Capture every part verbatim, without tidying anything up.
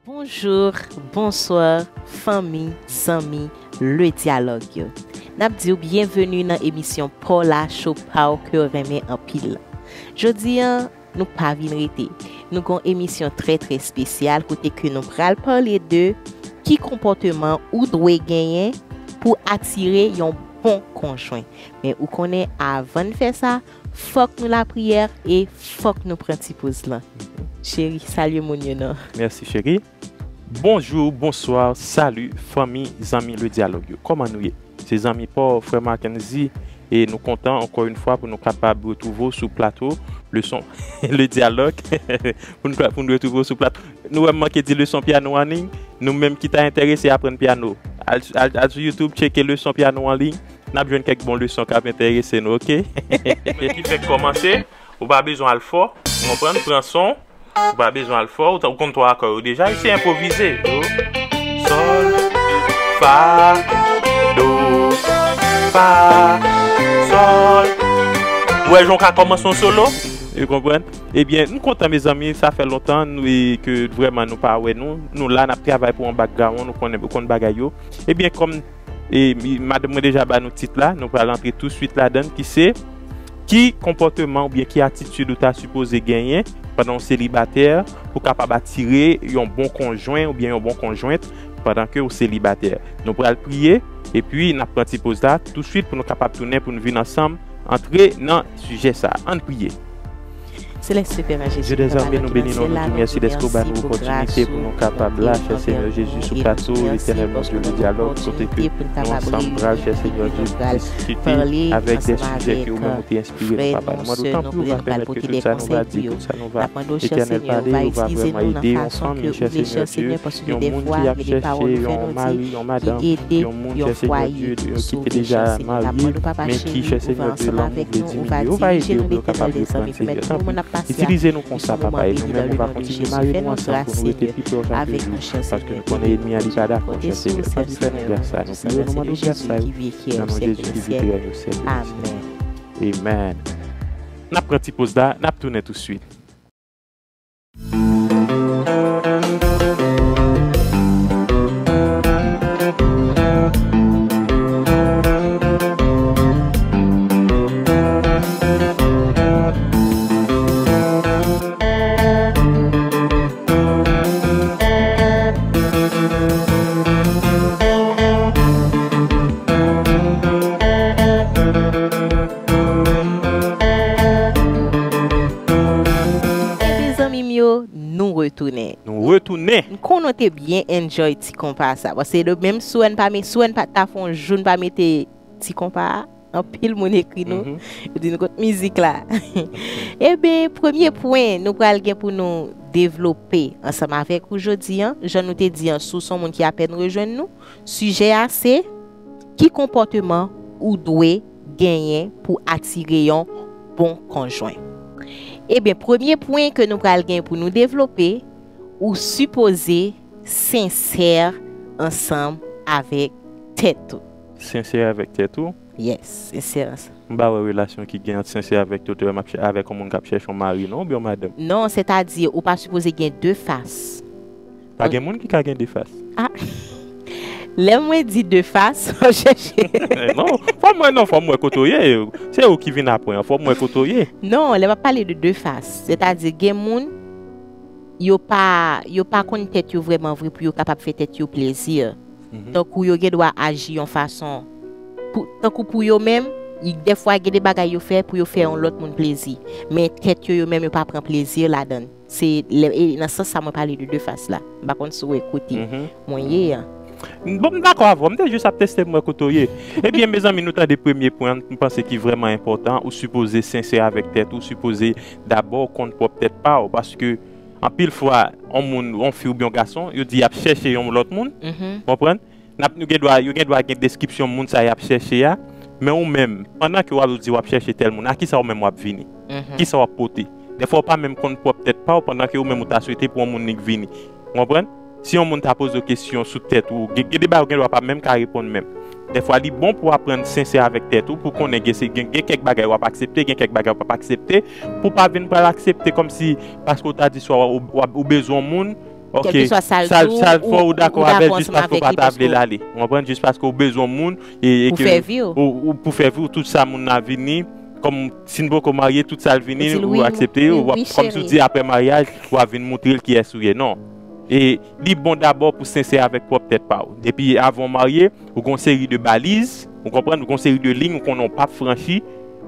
Bonjou, bonswa, fanmi, zanmi, Le Dyalòg yo. N ap di w byenveni nan emisyon pa w la, cho pa w ke w renmen anpil. Jodi a, nou pa vin rete. Nou gen yon emisyon trè, trè espesyal kote ke nou pral pale de ki konpòteman ou dwe genyen pou atire yon bon konjwen. Men ou konnen, avan n fè sa, fòk nou lapriyè e fòk nou pran ti poz lan. Cheri, salye moun yo non. Mèsi, cheri. Bonjou, bonswa, sali, fanmi, zanmi Le Dyalòg yo. Kòman nou ye? Se zanmi pa w, frè Mackenzie, e nou kontan ankò yon fwa pou nou kapab retwouve w sou plato Leson Le Dyalòg. Pou nou, pou nou retwouve w sou plato. Nou wè m manke di leson pyano an liy, nou menm ki ta enterese aprann pyano. Al, al, al sou YouTube, tcheke leson pyano an liy. N ap jwenn kèk bon leson k ap enterese nou, oke? Men ki fèk kòmanse, ou pa bezwen al fò, ou konprann? Pran son, ou pa bezwen al fò, ou ta, ou konn twa akò yo deja, e se enpwovize. Do, sòl, fa, do, fa, sòl. Ou wè jan w ka kòmanse yon solo? Ou konprann? Ebyen, m kontan, mezanmi, sa fè lontan nou, e ke vrèman nou pa wè nou. Nou la, n ap travay pou yon background, nou konnen, nou konn bagay yo. Ebyen, kòm e mi- madanm mwen deja ba nou tit la, nou pral antre touswit ladan l, ki se, ki konpòteman oubyen ki atitid ou ta sipoze genyen pandan w selibatè pou kapab atire yon bon konjwen oubyen yon bon konjwent pandan ke w selibatè. Nou pral priye, epi n ap pran ti poz la touswit pou nou kapab tounen, pou nou vin ansanm antre nan sijè sa. Ann priye. Selès Pè, Papa, Dye dèzame, nou beni non, nou di mèsi dèske w ba nou opòtinite pou nou kapab la, chè Senyè Jezi, sou plato Letènèl Bondye Le Dyalòg, kote ke nou ansanm pral, chè Senyè Dye, diskite avèk de sijè ke ou menm ou te enspire nou, papa. Nou mande w, tanpri, ou va pèmèt ke tout sa nou va di, tout sa nou va, Letènèl, pale, ou va vrèman ede yon fanmi, chè Senyè Dye, yon moun ki ap chèche yon mari, yon madanm, yon moun, chè Senyè Dye, ki te deja marye, men ki, chè Senyè Dye, lanmou vle diminye. Ou va ede yo pou yo kapab reprann, Senyè. Tanpri, itilize nou konsa, papa, e nou menm, ou va kontinye mare nou ansanm pou nou rete pi pre w chak jou, paske nou konnen ènmi an, li pa dakò, chè Senyè. Tanpri, fè nou gras sa, nou priye w nan non de Jezi ki viv etènèl, nou sèl Mesye. Amèn. N ap pran ti poz la, n ap tounen touswit. Ebyen, zanmi m yo, nou retounen. Nou retounen. M konnen w te byen enjoy ti konpa sa. Paske de, menm si w pa, si w pa ta fè yon jou n pa mete ti konpa a, anpil moun ekri nou. Mhm. Yo di nou kot mizik la. Ebyen, premye pwen nou pral gen pou nou devlope ansanm avèk ou jodi a, jan nou te di a, si w se yon moun ki apèn rejwenn nou, sijè a se, ki konpòteman ou dwe genyen pou atire yon bon konjwen? Ebyen, premye pwen ke nou pral gen pou nou devlope, ou sipoze sensè ansanm avèk tèt ou. Sensè avèk tèt ou? Yes, sensè ansanm. M pa wè relasyon ki gen ant sensè avèk tèt ou, m ap chè-, avèk yon moun k ap chèche yon mari, non, oubyen yon madanm. Non, sètadi, ou pa sipoze gen de fas. Pa gen moun ki ka gen de fas. Ah. Lè mwen di de fas, w ap chèche. Non, fò m wè, non, fò m wè kote w ye. Se ou ki vin apre an, fò m wè kote w ye. Non, lè m ap pale de de fas, sètadi gen moun, yo pa, yo pa konn tèt yo vrèman vre pou yo kapab fè tèt yo plezi. Mhm. Tankou yo gen dwa aji yon fason, pou, tankou pou yo menm, y-, dèfwa gen de bagay yo fè pou yo fè yon lòt moun plezi. Men tèt yo, yo menm, yo pa pran plezi ladan l. Se lè, e nan sans sa mwen pale de de fas la. M pa konn si w wè kote mwen ye a. Bon, m dakò avè w. M te jis ap teste m wè kote w ye. Ebyen, mezanmi, nou tande premye pwen, m panse ki vrèman enpòtan. Ou sipoze sensè avèk tèt ou, ou sipoze dabò konn pwòp tèt pa w. Paske, anpil fwa, yon moun, yon fi oubyen yon gason, yo di y ap chèche yon lòt moun. Mhm. Konprann? N ap, nou gen dwa, yo gen dwa gen deskripsyon moun sa y ap chèche a, men ou menm, pandan ke w ap di w ap chèche tèl moun, a kisa ou menm w ap vini? Mhm. Kisa w ap pote? Dèfwa ou pa menm konn pwòp tèt pa w, pandan ke ou menm ou ta swete pou yon moun li k vini. Ou konprann? Si yon moun ta poze w kesyon sou tèt ou, gen, gen de bagay ou gen dwa pa menm ka reponn menm. Dèfwa li bon pou w aprann sensè avèk tèt ou, pou konnen gen, se, gen, gen kèk bagay w ap aksepte, gen kèk bagay w p ap aksepte, pou w pa vin pral aksepte kòmsi paske w ta di swa w, w, w bezwen yon moun, Ok. Kèlkeswa sa l di w, sa l fè w, ou dakò avè l jis paske w pa ta vle l ale. Ou konprann? Jis paske w bezwen moun e, e ke ou, ou pou fè vi w, tout sa moun nan vini. Kòm si n poko marye, tout sa l vini, ou aksepte, ou ap, kòm si w di apre maryaj, w ap vin moutre l kiyès ou ye. Non. E li bon dabò pou sensè avèk pwòp tèt pa w. Depi avan w marye, ou gen yon seri de baliz, ou konprann, ou gen yon seri de liy ou konnen w p ap franchi.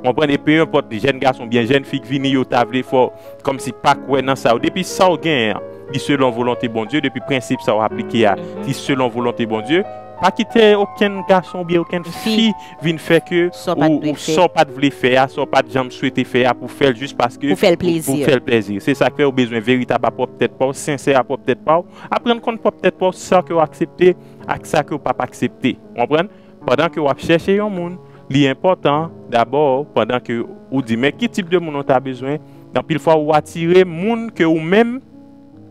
Ou konprann? E pe enpòt jèn gason oubyen jèn fi k vini, yo ta vle fè w kòmsi pa kwè nan sa yo. Depi sa w genyen an, li selon volonte Bondye, depi prensip sa w aplike a, li selon volonte Bondye, pa kite okenn gason oubyen okenn fi vin fè ke ou, ou, sa w pa t vle fè a, sa w pa t janm swete fè a pou fè l jis paske pou fè l plezi. Pou fè l plezi. Se sa k fè ou bezwen veritab a pwòp tèt pa w, sensè a pwòp tèt pa w, aprann konn pwòp tèt pa w, sa ke w aksepte ak sa ke w p ap aksepte. Ou konprann? Pandan ke w ap chèche yon moun, li enpòtan, dabò, pandan ke ou di, men ki tip de moun ou ta bezwen, anpil fwa ou atire moun ke ou menm,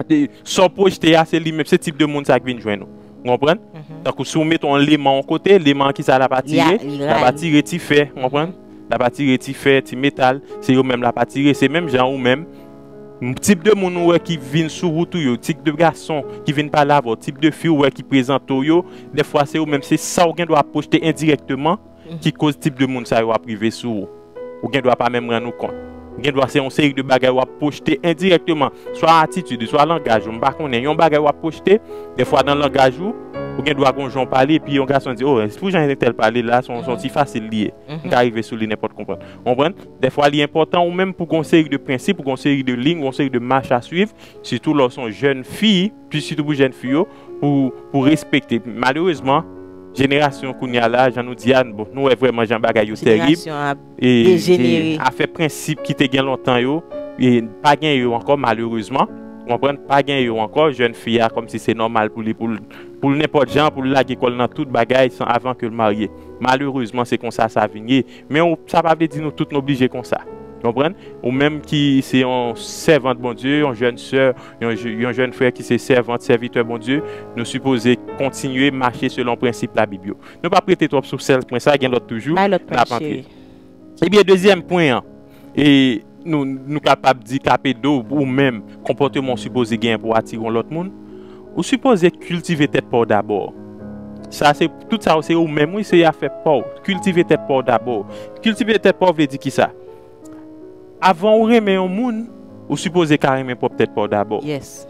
e, sa w pwojte a, se li menm, se tip de moun sa k vin jwenn ou. Ou konprann? Tankou si w mete yon leman yon kote, leman an ki sa l ap atire? L ap atire ti fè, ou konprann? L ap atire ti fè, ti metal, se yo menm l ap atire, se menm jan ou menm. Tip de moun ou wè ki vin sou wout ou yo, tip de gason ki vin pale avè w, tip de fi ou wè ki prezante w yo, dèfwa se ou menm, se sa w gen dwa ap pwojte endirèkteman ki koz tip de moun sa yo ap rive sou ou. Ou gen dwa pa menm rann ou kont. Ou gen dwa se yon seri de bagay w ap pwojte endirèkteman, swa atitid ou, swa langaj ou, m pa konnen, yon bagay w ap pwojte, dèfwa nan langaj ou, ou gen dwa gon jan w pale, epi yon gason di, o, pou jan entèl pale la, se yon, se yon ti fasil li ye. M ka rive sou li nenpòt, konprann. Konprann? Dèfwa li enpòtan ou menm pou gon seri de prensip, pou gon seri de liy, gon seri de mach a swiv, sitou lè w se yon jèn fi, pi sitou pou jèn fi yo, pou, pou respekte. Malerezman, jenerasyon kounye a la, jan nou di a, bon, nou wè vrèman jan bagay yo tèrib. Jenerasyon ap e, dejenere. E afè prensip ki te gen lontan yo, e pa gen yo ankò, malerezman. Ou konprann? Pa gen yo ankò. Jèn fi a, kòmsi se nòmal pou li, pou l, pou l nenpòt jan, pou l lage kò l nan tout bagay san, avan ke l marye. Malerezman, se konsa sa vin ye. Men ou, sa pa vle di nou tout n oblije konsa. Ou konprann? Ou menm ki se yon sèvant Bondye, yon jèn sè, yon je-, yon jèn frè ki se sèvant, sèvitè Bondye, nou sipoze kontinye mache selon prensip Labib yo. Nou p ap rete twòp sou sèl pwen sa, gen lòt toujou. Bay lòt pwen, n ap antre. Cheri. Ebyen, dezyèm pwen an, e nou, nou kapab di tape do ou menm, konpòteman w sipoze genyen pou w atire yon lòt moun. Ou sipoze kiltive tèt pa w dabò. Sa se, tout sa yo se ou menm, wi, se afè pa w. Kiltive tèt pa w dabò. Kiltive tèt pa w vle di kisa? Avan ou renmen yon moun, ou sipoze ka renmen pwòp tèt pa w dabò. Yes.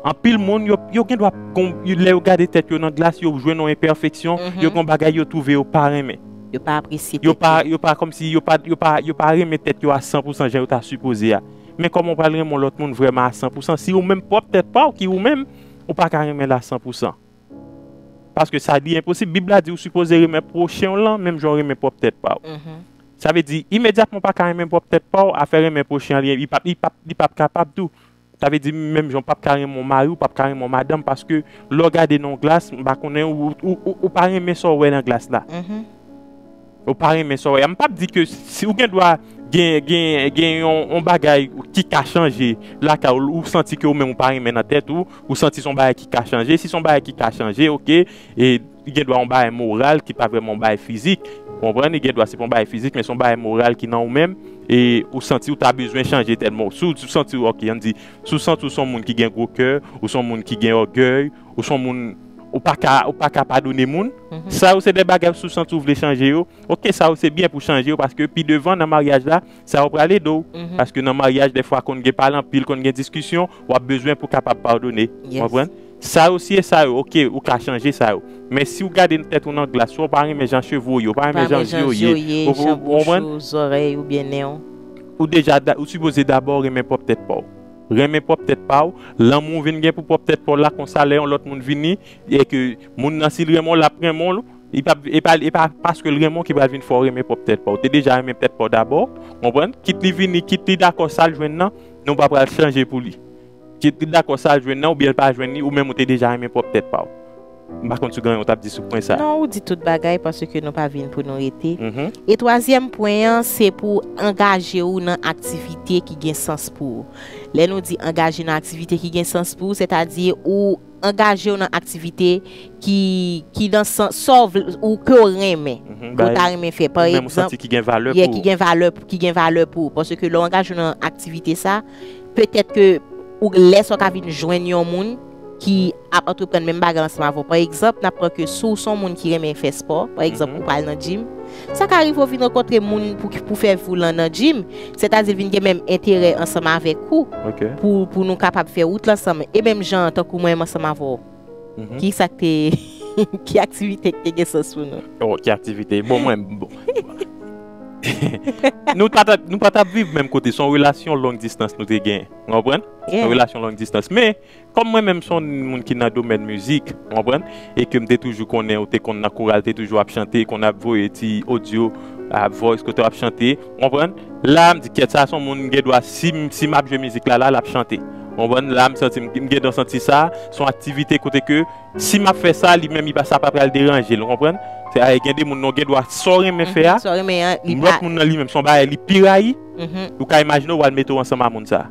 Anpil moun, yo, yo gen dwa, gon, lè yo gade tèt yo nan glas, yo jwenn yon enpèfeksyon, yo gen yon bagay yo twouve yo pa renmen. Yo pa apresye tèt yo. Yo pa, yo pa kòmsi, yo pa, yo pa, yo pa renmen tèt yo a san pou san jan yo ta sipoze a. Men kòman w pral renmen yon lòt moun vrèman a san pou san, si ou menm pwòp tèt pa w ki ou menm, ou pa ka renmen l a san pou san? Paske sa li enposib. Bib la di ou sipoze renmen pwochen w lan, menm jan w renmen pwòp tèt pa w. Sa vle di, imedyatman w pa ka renmen pwòp tèt pa w, afè renmen pwochen an, li, li p ap, li p ap, li p ap kapab tou. Sa vle di, menm jan w p ap ka renmen yon mari, w p ap ka renmen yon madanm, paske lè w gade nan yon glas, m pa konnen, ou, ou, ou, ou pa renmen sa w wè nan glas la. Ou pa renmen sa w wè. M p ap di ke si ou gen dwa gen, gen, gen yon, yon bagay ki ka chanje lakay ou, ou santi ke ou menm ou pa renmen nan tèt ou, ou santi se yon bagay ki ka chanje. Si se yon bagay ki ka chanje, oke, e li gen dwa yon bagay moral ki pa vrèman yon bagay fizik. Ou konprann? Li gen dwa se pa yon bagay fizik, men se yon bagay moral ki nan ou menm. E ou santi ou ta bezwen chanje tèlman. Si w, si w santi w, oke, ann di, si w santi w se yon moun ki gen gwo kè, ou se yon moun ki gen ògèy, ou se yon moun, ou pa ka, ou pa ka padone moun. Sa yo se de bagay si w santi w vle chanje yo. Oke, sa yo se byen pou chanje yo, paske pi devan nan maryaj la, sa yo pral ede w. Paske nan maryaj, dèfwa konn gen pale anpil, konn gen diskisyon, w ap bezwen pou kapab padone. Yes. Konprann? Sa yo, si e sa yo, oke, ou ka chanje sa yo. Men si w gade tèt ou nan glas, swa w pa renmen jan cheve w ye, w pa renmen jan zye w ye, ou, ou, ou konprann? Zòrèy oubyen nen w. Ou deja, da-, ou sipoze dabò renmen pwòp tèt pa w. Renmen pwòp tèt pa w, lanmou w vin gen pou pwòp tèt pa w la, konsa lè yon lòt moun vini, e ke moun nan, si l renmen w, l ap renmen w, li p ap, e pa, e pa paske l renmen w ki pral vin fè w renmen pwòp tèt pa w. Ou te deja renmen tèt pa w dabò, konprann? Kit li vini, kit li dakò sa l jwenn nan, nou pa pral chanje pou li. Kit li dakò sa l jwenn nan, oubyen l pa jwenn li, ou menm ou te deja renmen pwòp tèt pa w. M pa konn si w gen anyen w t ap di sou pwen sa. Non, ou di tout bagay paske nou pa vin pou nou rete. E twazyèm pwen an, se pou angaje w nan aktivite ki gen sans pou ou. Lè nou di angaje nan aktivite ki gen sans pou ou, sètadi ou angaje w nan aktivite ki, ki nan sans, sa w vle, ou ke w renmen, ke w ta renmen fè. Pa egzanp, ki gen valè pou ou. Ki gen valè, ki gen valè pou ou. Paske lè w angaje w nan aktivite sa, petèt ke ou lè sa w ka vin jwenn yon moun ki ap antreprann menm bagay ansanm avè w. Pa egzanp, n ap pran ke si w se yon moun ki renmen fè spò, pa egzanp, ou pral nan gym, sa ka rive w vin rankontre moun pou, pou fè vi w lan nan gym, sètadi vin gen menm enterè ansanm avèk ou, pou, pou nou kapab fè wout la ansanm. E menm jan, tankou mwen menm ansanm avè w. Ki sa k te, ki aktivite k te gen sans pou nou? Oh, ki aktivite? Bon, mwen, bon. Nou pa t ap, nou pa t ap viv menm kote. Se yon relasyon long distance nou te gen. Ou konprann? Se yon relasyon long distance. Men, kòm mwen menm se yon moun ki nan domèn mizik, ou konprann? E ke m te toujou konnen, ou te konn nan koral, te toujou ap chante, konn ap voye ti audio, ap voice kote w ap chante, ou konprann? La, m di, kèt, sa se yon moun m gen dwa, si m, si m ap jwe mizik la, la, l ap chante. Ou konprann? La, m santi, m, m gen dwa santi sa, se yon aktivite kote ke, si m ap fè sa, li menm, li pa, sa pa pral deranje l, ou konprann? Se, ay, gen de moun, non, gen dwa, sa w renmen fè a, sa w renmen an, li lòt pa moun nan li menm, se yon bagay, li pi rayi, ou ka imajine w al mete w ansanm a moun sa.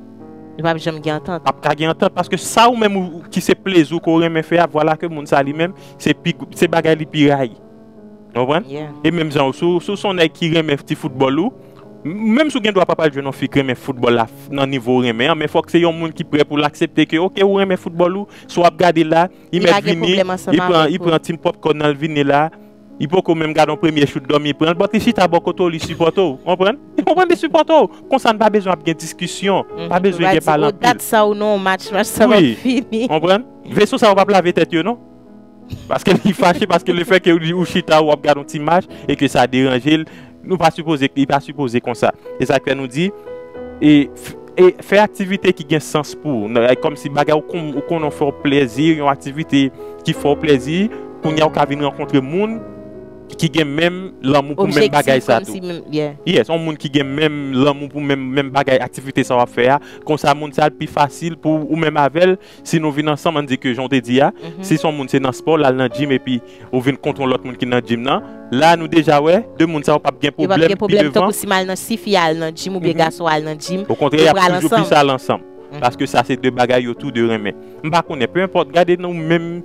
Li p ap janm gen antant. P ap ka gen antant, paske sa ou menm ou, ki se plezi w ke w renmen fè a, vwala ke moun sa li menm, se pi, se bagay li pi rayi. Ou konprann? E menm jan, si w, si w se yon nèg ki renmen ti foutbòl ou, m-, menm si w gen dwa pa pral jwenn yon fi ki renmen foutbòl la f-, nan nivo w renmen an, men fòk se yon moun ki prè pou l aksepte ke, oke, ou renmen foutbòl ou, si w ap gade la, li mèt vini, li pran, li pran ti popcorn nan, l vini la, li poko menm gade yon premye shoot dòmi, li pran l, but li chita bò kote w, li sipòte w, ou konprann? Ou konprann, li sipòte w. Konsa, n pa bezwen ap gen diskisyon, pa bezwen gen pale anpil. Dat sa ou nan yon match, match sa p ap fini. Ou konprann? Veso sa yo p ap lave tèt yo, non. Paske li fache, paske lefètke ou, ou chita, w ap gade yon ti match, e ke sa deranje l, nou pa sipoze, li pa sipoze konsa. E sa k fè nou di, e, f-, e fè aktivite ki gen sans pou ou. Nan, e kòmsi bagay ou kon-, ou konnen w fè w plezi, yon aktivite ki fè w plezi, kounye a ou ka vin rankontre moun ki gen menm lanmou pou menm bagay sa tou. Yes, yon moun ki gen menm lanmou pou menm, menm bagay, aktivite sa w ap fè a. Konsa, moun sa, l pi fasil pou ou menm avè l, si nou vin ansanm, ann di ke jan w te di a, si se yon moun se nan spò, l al nan gym epi ou vin kontre yon lòt moun ki nan gym nan, la nou deja wè, de moun sa yo p ap gen pwoblèm pi devan. Tankou si m al nan, si fi a al nan gym oubyen gason al nan gym, yo pral ansanm. Okontrè, y ap toujou plis al ansanm. Paske sa se de bagay yo tou de renmen. M pa konnen, pe enpòt, gade nou menm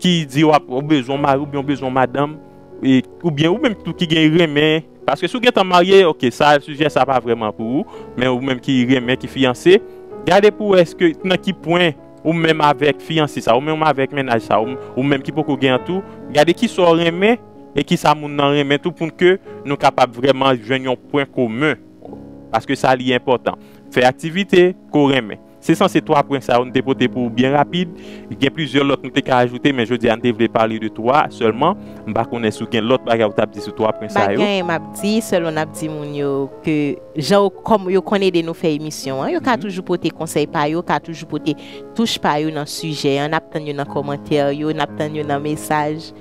ki di w ap, ou bezwen yon mari oubyen ou bezwen yon madanm, e, oubyen ou menm tou ki gen renmen, paske si w gentan marye, oke, sa, sijè sa pa vrèman pou ou, men ou menm ki renmen, ki fiyanse, gade pou w èske nan ki pwen ou menm avèk fiyanse sa, ou menm avèk mennaj sa, ou, ou menm ki poko gen an tou, gade kisa w renmen e kisa moun nan renmen tou pou ke nou kapab vrèman jwenn yon pwen komen. Paske sa li enpòtan. Fè aktivite ke w renmen. Se sanse twa pwen sa yo n te pote pou ou byen rapid. Gen plizyè lòt nou te ka ajoute, men jodi a n te vle pale de twa sèlman. M pa konnen si w gen lòt bagay ou t ap di sou twa pwen sa yo. Pa gen anyen m ap di, sèlman n ap di moun yo ke jan yo, kòm yo konn ede nou fè emisyon an, yo ka toujou pote konsèy pa yo, ka toujou pote touch pa yo nan sijè an. N ap tann yo nan kòmantè yo, n ap tann yo nan mesaj.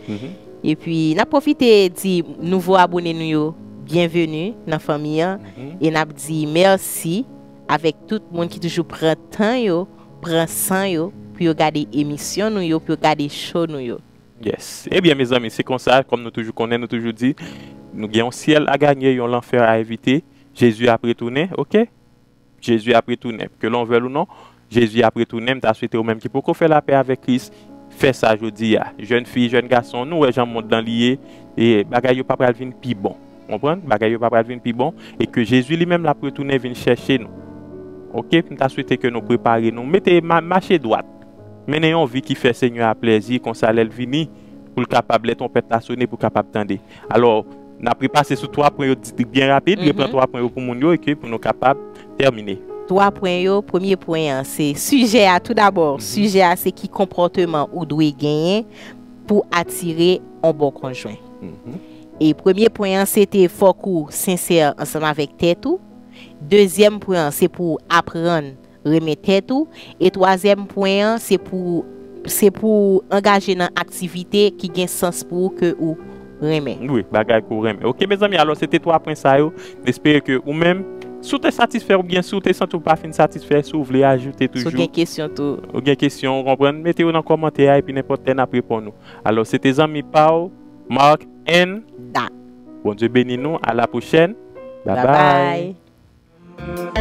Epi, n ap pwofite di nouvo abone nou yo byenveni nan fanmi an. E n ap di mèsi avèk tout moun ki toujou pran tan yo, pran san yo, pou yo gade emisyon nou yo, pou yo gade show nou yo. Yes. Ebyen, mezanmi, se konsa, kòm nou toujou konnen, nou toujou di, nou gen yon syèl a ganye, yon lanfè a evite. Jezi ap retounen, oke? Jezi ap retounen. Ke l on vèl ou non, Jezi ap retounen. M ta swete ou menm ki poko fè lapè avèk Kris, fè sa jodi a. Jèn fi, jèn gason, nou wè jan mond lan li ye, e bagay yo pa pral vin pi bon. Konprann? Bagay yo pa pral vin pi bon, e ke Jezi li menm l ap retounen vin chèche nou. Oke? M ta swete ke nou prepare nou, mete ma-, mache dwat. Mennen yon vi ki fè Senyè a plèzi, konsa lè l vini, pou l kapab, lè twonpèt la sone, pou l kapab tande. Alò, n ap repase sou twa pwen yo di, di byen rapid, repran twa pwen yo pou moun yo, epi pou nou kapab tèmine. Twa pwen yo, premye pwen an, se sijè a toudabò. Sijè a, se ki konpòteman ou dwe genyen pou atire yon bon konjwen. E premye pwen an, se te fòk ou sensè ansanm avèk tèt ou. Dezyèm pwen an, se pou w aprann renmen tèt ou. E twazyèm pwen an, se pou, se pou w angaje nan aktivite ki gen sans pou ou ke ou renmen. Wi, bagay ke w renmen. Oke, mezanmi, alò, se te twa pwen sa yo. M espere ke ou menm, si w te satisfè oubyen si w te santi w pa fin satisfè, si w vle ajoute toujou. Si w gen kesyon tou. Ou gen kesyon, ou konprann, mete yo nan kòmantè a, epi nenpòt lè n ap reponn ou. Alò, se te zanmi pa w, Mark and Da. Bondye beni nou. A la pwochèn. Bye bye.